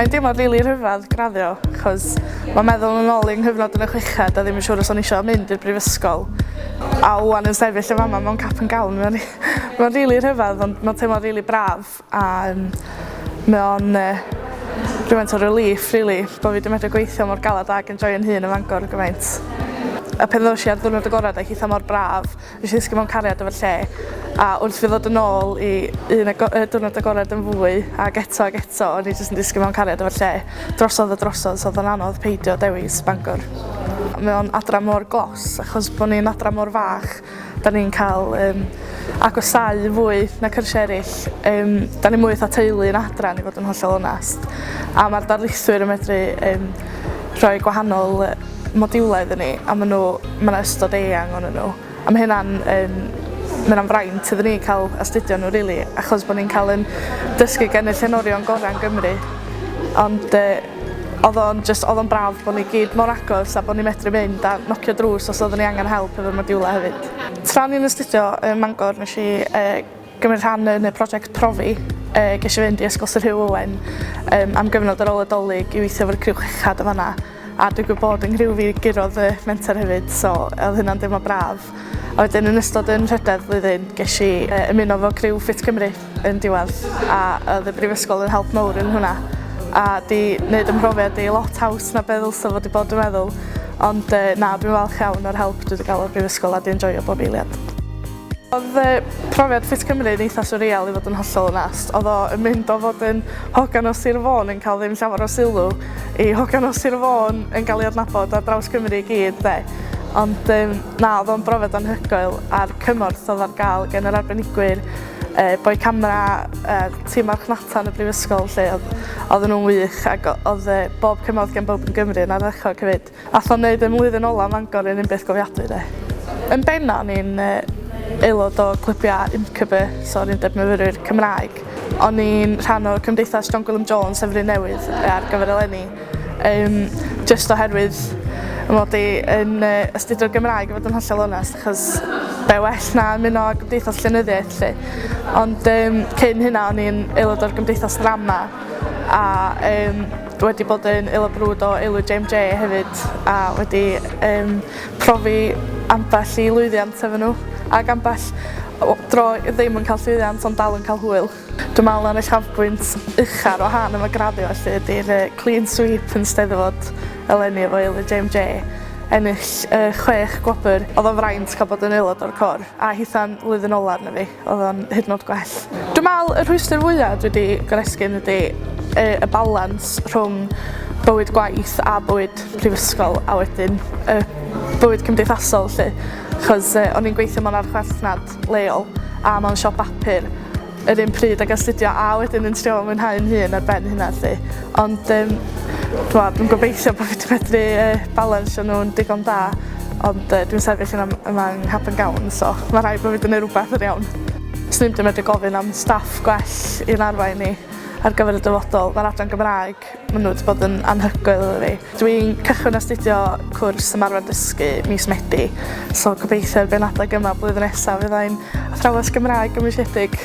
Mae'n deimlad rili rhyfedd graddio, achos mae'n meddwl yn ôl i'n nghyfnod yn y chweched a ddim yn siŵr os o'n i eisiau mynd i'r brifysgol. A ŵan yn sefyll yn fama mewn cap and gown, mae'n mae rili rhyfedd ond mae'n teimlo rili braf a um, mae o'n uh, rhywfaint o relief really, bod fi wedi medru gweithio mor galed ag enjoyo'n hun yn Fangor gymaint. A pan ddos i ar ddiwrnod agored a hitha mor braf, Nes i ddisgyn mewn cariad efo'r lle a wrth fi ddod yn ôl i un ago- yy diwrnod agored yn fwy ag eto ag eto o'n i jyst yn disgyn mewn cariad efo'r lle drosodd a drosodd so o'dd o'n anodd peidio dewis Bangor. Mae o'n adran mor glos achos bo' ni'n adran mor fach 'dan ni'n ca'l yym agosáu fwy na cyrsia eryll yym 'dan ni mwy fatha teulu yn adran i fod yn hollol onast a ma'r darlithwyr yn medru yym rhoi gwahanol yy modiwlau iddyn ni a ma' nhw ma' 'na ystod eang o'nyn nhw a ma' hynna'n yym ma' hynna'n fraint iddyn ni ca'l astudio nhw rili achos bo' ni'n ca'l 'yn dysgu gen y llenorion gorau yn Gymru ond yy o'dd o'n jyst o'dd o'n braf bo' ni gyd mor agos a bo' ni medru mynd a nocio drws os oeddwn ni angen help efo'r modiwlau hefyd. Tra o'n i'n astudio ym Mangor nesh i yy gymryd rhan yn y prosiect Profi. Yy gesh i fynd i Ysgol Sir Huw Owen yym am gyfnod ar ôl y Dolig i weithio efo'r criw chwechad yn fanna. A dwi'n gwybod yng nghriw fi gurodd y menter hefyd, so oedd hynna'n deimlo braf. A wedyn yn ystod yn nhrydedd flwyddyn, ges i ymuno efo criw Ffit Cymru yn diwedd, a oedd y brifysgol yn help mawr yn hwnna. A di wneud 'y mhrofiad i lot haws na be ddylsa fod 'di bod dwi'n meddwl. Ond na, dwi'n falch iawn o'r help dwi 'di gael o'r brifysgol a 'di enjoio bob eiliad. Oedd profiad Ffit Cymru yn eitha surreal i fod yn hollol onest. Oedd o yn mynd o fod yn hogan o Sir Fôn yn cael ddim llawer o sylw i hogan o Sir Fôn yn cael ei adnabod ar draws Cymru i gyd de. Ond um, na, oedd o'n brofiad anhygoel a'r cymorth oedd ar gael gen yr arbenigwyr, boi camera, tîm marchnata yn y brifysgol lle oedd, oedden nhw'n wych ac oedd bob cymorth gen bob yn Gymru yn ardderchog hefyd. Ath o'n neud 'y mlwyddyn ola ym Mangor yn un byth gofiadwy de. Yn benna o'n i'n aelod o clybiau UMCB, so yr Undeb Myfyrwyr Cymraeg. O'n i'n rhan o Cymdeithas John Gwilym Jones Sefryn Newydd ar gyfer eleni. Yym jyst oherwydd 'y mod i yn astudio'r Gymraeg i fod yn hollol onest achos be well na ymuno â Gymdeithas Llenyddiaeth 'lly. Ond yym cyn hynna o'n i'n aelod o'r Gymdeithas Ddrama a yym wedi bod yn aelod brwd o Aelwyd JMJ hefyd a wedi yym profi ambell i lwyddiant efo nhw ac ambell dro ddim yn cael llwyddiant ond dal yn cael hwyl. Dwi'n meddwl na'r uchafbwynt ucha ar wahân am y graddio felly ydy'r clean sweep yn Steddfod eleni efo Aelwyd JMJ. Ennill chwech gwobr. Oedd o'n fraint cael bod yn aelod o'r côr a hitha'n flwyddyn ola arno fi. Oedd o'n hyd yn oed gwell. Dwi'n meddwl y rhwystr fwyaf dwi wedi goresgyn ydy y, y balans rhwng bywyd gwaith a bywyd prifysgol a wedyn y bywyd cymdeithasol 'lly. Achos yy o'n i'n gweithio mewn archfarchnad leol a mewn siop bapur yr un pryd ag astudio a wedyn yn trio mwynhau'n hun ar ben hynna 'lly. Ond yym ch'mod dwi'n gobeithio bo' fi 'di medru yy balansio nhw'n digon da ond yy dwi'n sefyll yna yma yng nghap and gown so ma' rhaid bo' fi 'di neud rwbeth yn iawn. Swn i'm 'di medru gofyn am staff gwell i'n arwain ni ar gyfer y dyfodol. Ma'r adran Gymraeg, ma' nhw 'di bod yn anhygoel efo fi. Dwi'n cychwyn astudio cwrs ymarfer dysgu mis Medi so gobeithio erbyn adeg yma blwyddyn nesa fyddai'n athrawes Gymraeg gymwysiedig.